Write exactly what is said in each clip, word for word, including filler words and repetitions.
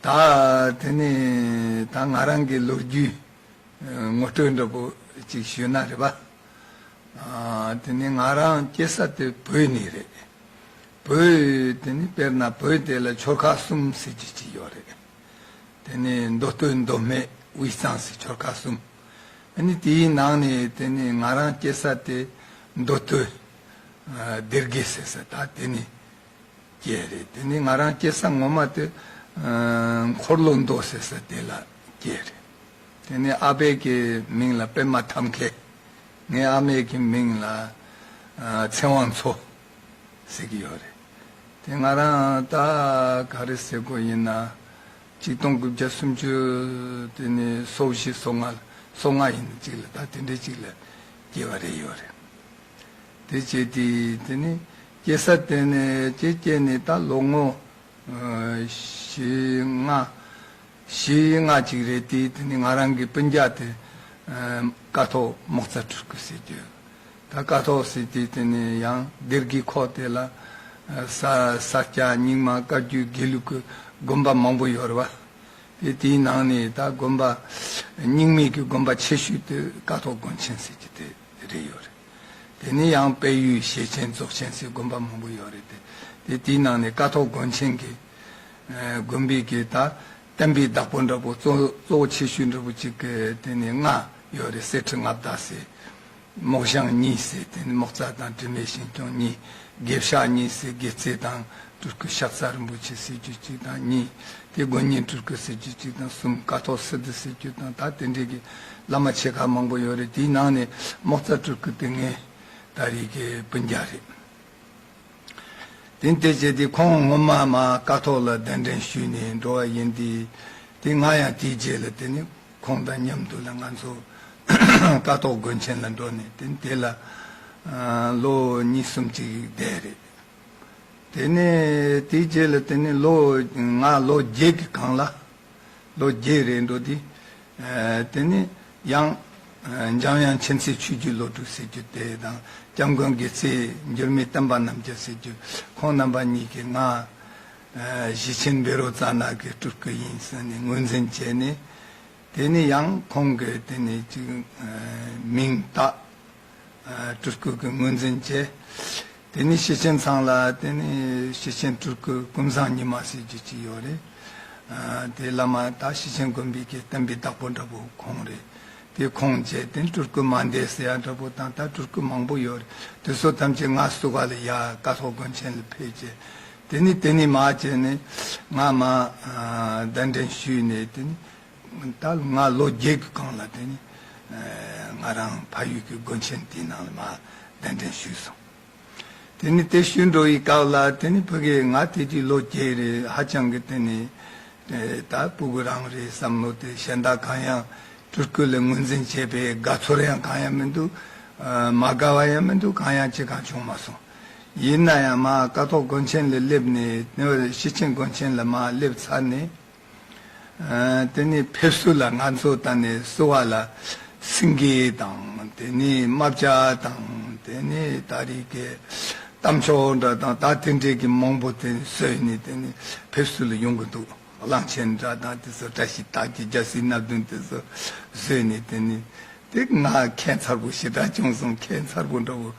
ད་དེ་ནས་ད་ང་རང་གི་ལོ་རྒྱུས་ངོ་སྤྲོད་འདྲ་པོ་ཅིག་ཞུས་ན་རེད་པ། ཨ། དེ་ནས་ང་རང་སྐྱེས་ས་དེ་བོད་ནས་རེད། བོད། དེ་ནས་དཔེར་ན་བོད་དེ་ལ་ཆོལ་ཁ་གསུམ་ཟེར་གྱི་ཅིག་ཡོད་རེད། དེ་ནས་མདོ་སྟོད་མདོ་སྨད་དབུས་གཙང་ཟེར་ཆོལ་ཁ་གསུམ། ཨ་ནི་དེའི་ནང་ནས་དེ་ནས་ང་རང་སྐྱེས་ས་དེ་མདོ་སྟོད། ཨ། སྡེ་དགེ་ཟེར་ས་ད་དེ་ནས་སྐྱེས་རེད། དེ་ནས་ང་རང་སྐྱེས་ས་ངོ་མ་དེ། ཨ། འཁོར་ལོ་མདོ་ཟེར་ས་དེ་ལ་སྐྱེས་རེད། དེ་ནས་ཨ་ཕའི་གི་མིང་ལ་པད་མ་ཐབས་མཁས། ངའི་ཨ་མའི་གི་མིང་ལ། ཨ། ཚེ་དབང་མཚོ་ཟེར་གྱི་ཡོད་རེད། དེ་ང་རང་ད་ག་རེ་ཟེར་དགོས་ཡིན་ན། ཆིག་སྟོང་དགུ་བརྒྱ་སུམ་ཅུ། དེ་ནས་སོ་བཞི་སོ་ལྔ། སོ་ལྔ་ཡིན་ཅིག་ལ། ད་དེ་འདྲའི་ཅིག་ལ་སྐྱེས་པ་རེད་ཡོད་རེད། དེ་བྱས་དེ་དེ་ནས་སྐྱེས་ས་དེ་ནས་ཅིག་སྐྱེས་ནས་ད་ལོ་ངོ། ཨ། བཞི་ལྔ། བཞི་ལྔ་ཅིག་རེད་དེ། དེ་ནས་ང་རང་གི་སྤུན་ཀྱག་དེ། ཨ། ཀཿཐོག་མོག་རྩ་སྤྲུལ་སྐུ་ཟེར་རྒྱུ། ད་ཀཿཐོག་ཟེར་དེ་དེ་ནས་ཡང་སྡེ་དགེ་ཁོག་དེ་ལ། ཨ། ས་ས་སྐྱ་རྙིང་མ་བཀའ་བརྒྱུད་དགེ་ལུགས་ཀྱི་དགོན་པ་མང་པོ་ཡོད་རེད་པ། དེ་དེའི་ནང་ནས་ད་དགོན་པ་རྙིང་མའི་གི་དགོན་པ་ཆེ་ཤོས་དེ་ཀཿཐོག་དགོན་ཆེན་ཟེར་གྱི་དེ་རེད་ཡོད་རེད། དེ་ནས་ཡང་དཔལ་ཡུལ་ཞེ་ཆེན་རྫོགས་ཆེན་ཟེར་དགོན་པ་མང་པོ་ཡོད་རེད་དེ། དེ་དེའི་ནང་ནས་ཀཿཐོག་དགོན་ཆེན་གྱི། ཨ། དགོན་པའི་གི་ད་བསྟན་པའི་བདག་པོ་འདྲ་པོ་གཙོ་གཙོ་བོ་ཆེ་ཤོས་འདྲ་པོ་ཅིག་གི་དེ་ནས་ལྔ་ཡོད་རེད། གསེར་ཁྲི་མངའ་བདག་ཟེར། མོག་ཞང་གཉིས་ཟེར། དེ་ནས་མོག་རྩ་དང་དྲི་མེད་ཞིང་སྐྱོང་གཉིས། དགེ་བཤགས་གཉིས་ཟེར། དགེ་རྩེ་དང་སྤྲུལ་སྐུ་ཤཱཀྱ་རིན་པོ་ཆེ་ཟེར་རྒྱུ་གཅིག་དང་གཉིས། དེ་དགོན་གཉེན་སྤྲུལ་སྐུ་ཟེར་རྒྱུ་གཅིག་དང་གསུམ། ཀཿཐོག་སིདྡྷི་ཟེར་རྒྱུ་དང་། ད་དེ་འདྲའི་གི་བླ་མ་ཆེ་ཁག་མང་པོ་ཡོད་རེད། དེའི་ནང་ནས་མོག་རྩ་སྤྲུལ་སྐུ་དེ་ངའི་ད་རེས་ཀྱི་སྤུན་ཀྱག་རེད། དེ་དེ་བྱས་དེ་ཁོང་ངོ་མ་མ་ཀཿཐོག་ལ་གདན་འདྲེན་ཞུས་ནས་འགྲོ་བ་ཡིན་དེ། དེ་ང་ཡང་དེའི་རྗེས་ལ་དེ་ནས་ཁོང་དང་མཉམ་དུ་ལ་ང་ཚོ་ཀཿཐོག་དགོན་ཆེན་ལ་འགྲོ་ནས་དེ་དེ་ལ། ཨ། ལོ་གཉིས་གསུམ་ཅིག་བསྡད་རེད། དེ་ནས་དེའི་རྗེས་ལ་དེ་ནས་ལོ། ང་ལོ་བརྒྱད་ཀྱི་སྒང་ལ། ལོ་བརྒྱད་རེད་འགྲོ་དུས། ཨ། དེ་ནས་ཡང་། ཨ། འཇམ་དབྱངས་མཁྱེན་བརྩེ་ཆོས་བརྒྱུད་བློ་གྲོས་ཟེར་རྒྱུ་དེ་དང་། སྐྱབས་མགོན་དགེ་རྩེ་འགྱུར་མེད་བསྟན་པ་རྣམ་རྒྱལ་ཟེར་རྒྱུ། ཁོང་རྣམ་པ་གཉིས་ཀྱིས་ང་། ཨ། ཞེ་ཆེན་བཻ་རོ་ཙ་ན་གི་སྤྲུལ་སྐུ་ཡིན་ཟེར་ནས་ངོས་འཛིན་བྱས་ནས། དེ་ནས་ཡང་ཁོང་གིས་དེ་ནས་ཅིག། ཨ། མིང་བཏགས། ཨ། སྤྲུལ་སྐུ་གི་ངོས་འཛིན་བྱས། དེ་ནས་ཞེ་ཆེན་ཚང་ལ་དེ་ནས་ཞེ་ཆེན་སྤྲུལ་སྐུ་ཀུན་བཟང་ཉི་མ་ཟེར་རྒྱུ་ཅིག་ཡོད་རེད། ཨ། དེ་བླ་མ་ད་ཞེ་ཆེན་དགོན་པའི་གི་བསྟན་པའི་བདག་པོ་འདྲ་པོ་ཁོང་རེད། དེ་ཁོང་བྱས། དེ་སྤྲུལ་སྐུ་མ་འདས་ཟེར་ཡ་འདྲ་པོ་དང་། ད་སྤྲུལ་སྐུ་མང་པོ་ཡོད་རེད། དེ་ཚོ་ཐམས་ཅད་ང་བསུ་བ་ལ་ཡ་ཀཿཐོག་དགོན་ཆེན་ལ་ཕེབས་བྱས། དེ་ནས་དེ་ནས་མར་བྱས་ནས་ང་མར། ཨ། གདན་འདྲེན་ཞུས་ནས་དེ་ནས། ད་ང་ལོ་བརྒྱད་ཀྱི་སྒང་ལ་དེ་ནི། ཨ། ང་རང་ཕ་ཡུལ་གྱི་དགོན་ཆེན་དེའི་ནང་ལ་མར་གདན་འདྲེན་ཞུས་སོང་། དེ་ནི་དེ་ཞུས་འགྲོ་བའི་སྐབས་ལ་དེ་ནི་ཕ་གི་ང་དེ་དུས་ལོ་བརྒྱད་རེད། ཧ་ཅང་གི་དེ་ནི། ཨ། ད་སྤུ་གུ་རང་རེད་བསམ་བློ་དེ། གཞན་དག་གང་ཡང་སྤྲུལ་སྐུ་ལ་ངོས་འཛིན་བྱེད་པའི་དགའ་ཚོར་ཡང་གང་ཡང་མི་འདུག། ཨ། མ་དགའ་བ་ཡང་མི་འདུག། གང་ཡང་ཅི་གང་བྱུང་མ་སོང་། ཡིན་ན་ཡང་མར་ཀཿཐོག་དགོན་ཆེན་ལ་སླེབས་ནས། ཞེ་ཆེན་དགོན་ཆེན་ལ་མར་སླེབས་ཚར་ནས། ཨ། དེ་ནས་ཕེབས་བསུ་ལ་ང་ཚོ་ད་ནས་བསུ་བ་ལ་སེང་གེ་དང་། དེ་ནས་རྨ་བྱ་དང་། དེ་ནས་ད་རེས་ཀྱི་གཏམ་ཆོག་འདྲ་དང་། ད་དེ་འདྲས་ཀྱི་མང་པོ་དེ་བཟོས་ནས་དེ་ནས་ཕེབས་བསུ་ལ་ཡོང་གི་འདུག། གླང་ཆེན་འདྲ་དང་དེ་ཚོ། བཀྲ་ཤིས་རྟགས་བརྒྱད། རྒྱལ་སྲིད་སྣ་བདུན། དེ་ཚོ་བཟོས་ནས་དེ་ནས། དེ་ང་ཁྱད་མཚར་པོ་ཞེ་དྲག་བྱུང་སོང་། ཁྱད་མཚར་པོ་འདྲ་བོ་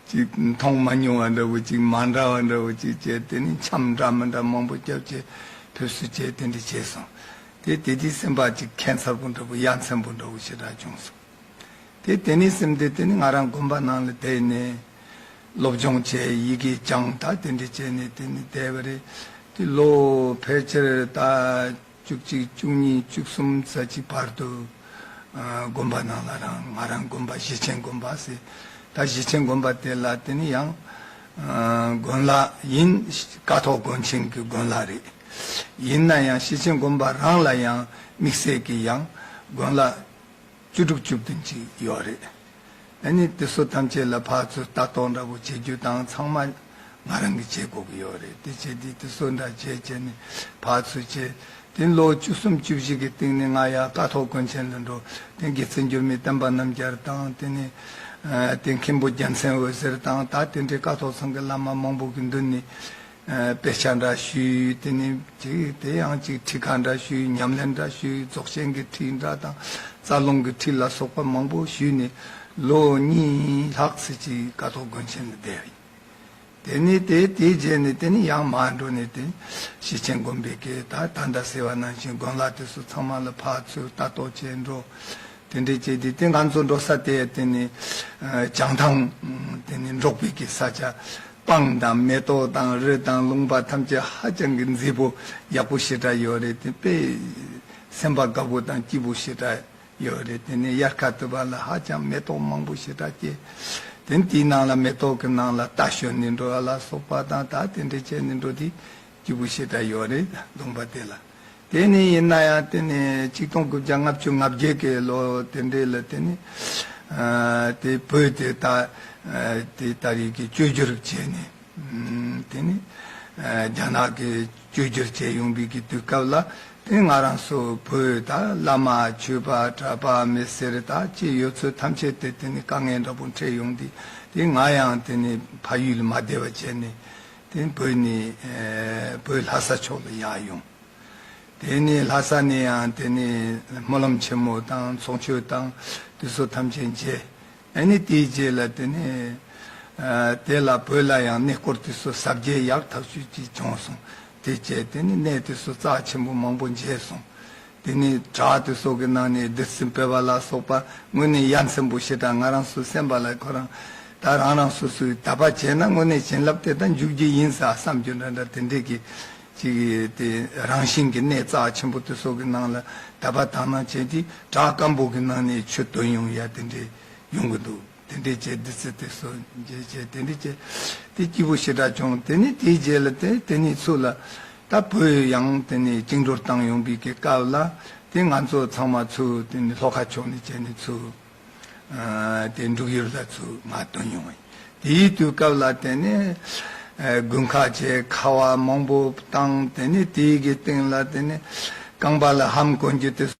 ཅིག། མཐོང་མ་མྱོང་བ་འདྲ་བོ་ཅིག། མ་འདྲ་བ་འདྲ་བོ་ཅིག་བྱས། དེ་ནས་འཆམ་འདྲ་མི་འདྲ་མང་པོ་བརྒྱབ་བྱས། ཕེབས་བསུ་བྱས། དེ་འདྲ་བྱས་སོང་། དེ་དེ་དུས་སེམས་པ་ཅིག་ཁྱད་མཚར་པོ་འདྲ་བོ། ཡ་མཚན་པོ་འདྲ་བོ་ཞེ་དྲག་བྱུང་སོང་། དེ་དེ་ནས་སེམས་དེ་དེ་ནས་ང་རང་དགོན་པ་ནང་ལ་བསྡད་ནས་སློབ་སྦྱོང་བྱས། ཡི་གེ་སྦྱངས། ད་དེ་འདྲ་བྱས་ནས་དེ་ནས་བསྡད་པ་རེད། དེ་ལོ་ཕལ་ཆེར་ད་བཅུ་གཅིག། བཅུ་གཉིས། བཅུ་གསུམ་ཙམ་ཅིག་བར་དུ། ཨ། དགོན་པ་ནང་ལ་རང་། ང་རང་དགོན་པ་ཞེ་ཆེན་དགོན་པ་ཟེར། ད་ཞེ་ཆེན་དགོན་པ་དེ་ལ་དེ་ནི་ཡང་། ཨ། དགོན་ལག་ཡིན། ཀཿཐོག་དགོན་ཆེན་གྱི་དགོན་ལག་རེད། ཡིན་ན་ཡང་ཞེ་ཆེན་དགོན་པ་རང་ལ་ཡང་དམིགས་བསལ་གྱི་ཡང་དགོན་ལག་བཅུ་དྲུག་བཅུ་བདུན་ཅིག་ཡོད་རེད། ཨ་ནི་དེ་ཚོ་ཐམས་ཅད་ལ་ཕར་ཚུར་ལྟ་རྟོག་འདྲ་པོ་བྱེད་རྒྱུ་དང་། ཚང་མ་ང་རང་གིས་བྱེད་དགོས་ཀྱི་ཡོད་རེད། དེ་བྱས་དུས་དེ་ཚོ་འདྲ་བྱས་བྱས་ནས་ཕར་ཚུར་བྱས། དེ་ལོ་བཅུ་གསུམ་བཅུ་བཞི་གི་སྟེང་ནས་ང་ཡར་ཀཿཐོག་དགོན་ཆེན་ལ་འགྲོ། དེ་དགེ་རྩེ་འགྱུར་མེད་བསྟན་པ་རྣམ་རྒྱལ་དང་། དེ་ནས། ཨ། དེ་མཁན་པོ་རྒྱལ་མཚན་འོད་ཟེར་དང་། ད་དེ་འདྲའི་ཀཿཐོག་ཚང་གི་བླ་མ་མང་པོ་གི་མདུན་ནས། དཔེ་ཆ་འདྲ་ཞུས། དེ་ནས་ཅིག་དེ་ཡང་ཅིག་ཁྲིད་ཁག་འདྲ་ཞུས། ཉམས་ལེན་འདྲ་ཞུས། རྫོགས་ཆེན་གྱི་ཁྲིད་འདྲ་དང་རྩ་རླུང་གི་ཁྲིད་ལ་སོགས་པ་མང་པོ་ཞུས་ནས་ལོ་གཉིས་ལྷག་ཙམ་ཅིག་ཀཿཐོག་དགོན་ཆེན་ལ་བསྡད་ཡིན། དེ་ནས་དེ་དེའི་རྗེས་ནས་དེ་ནས་ཡང་མར་འགྲོ་ནས་དེ་ཤེར་ཕྱིན་དགོན་པའི་གི་ད་ད་ལྟ་ཟེར་བ་ནང་བཞིན་དགོན་ལག་དེ་ཚོ་ཚང་མ་ལ་ཕར་ཚུར་ལྟ་རྟོག་བྱས་འགྲོ། དེ་འདྲས་བྱས་ཏེ་དེ་ང་ཚོ་འགྲོ་ས་དེ་དེ་ནས་བྱང་ཐང་དེ་ནས་འབྲོག་པའི་གི་ས་ཆ། སྤང་དང་མེ་ཏོག་དང་རི་དང་ལུང་པ་ཐམས་ཅད་ཧ་ཅང་གི་མཛེས་པོ་ཡག་པོ་ཞེ་དྲག་ཡོད་རེད། དེ་དཔེ་སེམས་པ་དགའ་པོ་དང་སྐྱིད་པོ་ཞེ་དྲག་ཡོད་རེད། དེ་ནས་དབྱར་ཁ་དུས་པ་ལ་ཧ་ཅང་མེ་ཏོག་མང་པོ་ཞེ་དྲག་སྐྱེས། དེ་ནས་དེའི་ནང་ལ་མེ་ཏོག་གི་ནང་ལ་རྟ་ཞོན་ནས་འགྲོ་བ་ལ་སོགས་པ་དང་ད་དེ་འདྲས་བྱས་ནས་འགྲོ་དུས་སྐྱིད་པོ་ཞེ་དྲག་ཡོད་རེད། ལུང་པ་དེ་ལ། དེ་ནས་ཡིན་ན་ཡང་དེ་ནས་ཆིག་སྟོང་དགུ་བརྒྱ་ལྔ་བཅུ་ང་བརྒྱད་ཀྱི་ལོ་དེ་འདྲས་ལ་དེ་ནས་ཨ་དེ་བོད་དེ་ད་ཨ་དེ་ད་རེས་ཀྱི་བཅོས་བསྒྱུར་བྱས་ནས་ཨམ་དེ་ནས་ཨ་རྒྱ་ནག་གིས་བཅོས་བསྒྱུར་བྱས་ཡོང་བའི་གི་དུས་སྐབས་ལ་དེ་ང་རང་ཚོ་བོད་ད་བླ་མ་ཆོས་པ་གྲྭ་པ་མི་སེར་ད་ཅི་ཡོད་ཚོད་ཐམས་ཅད་དེ་དེ་ནས་དཀའ་ངལ་འདྲ་པོ་འཕྲད་ཡོང་དུས་དེ་ང་ཡང་དེ་ནས་ཕ་ཡུལ་ལ་མ་བསྡད་པ་བྱས་ནས་དེ་བོད་ནས་ཨ་བོད་ལྷ་ས་ཕྱོགས་ལ་ཡར་ཡོང་། དེ་ནས་ལྷ་ས་ནས་ཡང་དེ་ནས་སྨོན་ལམ་ཆེན་མོ་དང་ཚོགས་མཆོད་དང་དེ་ཚོ་ཐམས་ཅད་མཇལ། ཨ་ནི་དེའི་རྗེས་ལ་དེ་ནས་ཨ་དེ་ལ་བོད་ལ་ཡང་གནས་སྐོར་དེ་ཚོ་གཟབ་རྒྱས་ཡག་ཐག་ཆོད་ཅིག་བྱུང་སོང་། དེ་བྱས་དེ་ནས་གནས་དེ་ཚོ་རྩ་ཆེན་པོ་མང་པོ་མཇལ་སོང་། དེ་ནས་བྲག་དེ་ཚོ་གི་ནང་ནས་བདུད་རྩི་སྤེལ་བ་ལ་སོགས་པ་དངོས་གནས་ཡ་མཚན་པོ་ཞེ་དྲག་ང་རང་ཚོ་སེམས་པ་ལ་ཁོ་རང་ད་རང་རང་སོ་སོའི་དད་པ་བྱས་ན་དངོས་གནས་བྱིན་རླབས་དེ་ད་འཇུག་རྒྱུ་ཡིན་ས་བསམ་རྒྱུ་འདྲ་འདྲ་དེ་འདྲས་ཀྱི་ཅིག་དེ་རང་བཞིན་གྱི་གནས་རྩ་ཆེན་པོ་དེ་ཚོ་གི་ནང་ལ་དད་པ་དག་སྣང་བྱས་ཏེ་བྲག་སྐམ་པོ་གི་ནང་ནས་ཆུ་འདོན་ཡོང་ཡ་དེ་འདྲས་ཡོང་གི་འདུག། དེ་འདྲས་བྱས་བདུད་རྩི་དེ་ཚོ་འཇལ་བྱས་དེ་འདྲས་བྱས་དེ་སྐྱིད་པོ་ཞེ་དྲག་བྱུང་། དེ་ནས་དེའི་རྗེས་ལ་དེ་དེ་ནས་ཚུར་ལ་ད་བོད་ཡང་དེ་ནས་བཅིངས་འགྲོལ་བཏང་ཡོང་བའི་གི་སྐབས་ལ་དེ་ང་ཚོ་ཚང་མ་ཚུར་དེ་ནས་ལྷོ་ཁ་ཕྱོགས་ནས་བྱས་ནས་ཚུར་ཨ་དེ་འབྲུག་ཡུལ་ལ་ཚུར་མར་ཐོན་ཡོང་བ་ཡིན། དེའི་དུས་སྐབས་ལ་དེ་ནས་ཨ་དགུན་ཁ་བྱས་ཁ་བ་མང་པོ་བཏང་། དེ་ནས་དེའི་གི་སྟེང་ལ་དེ་ནས་རྐང་པ་ལ་ལྷམ་གོན་རྒྱུ་དེ།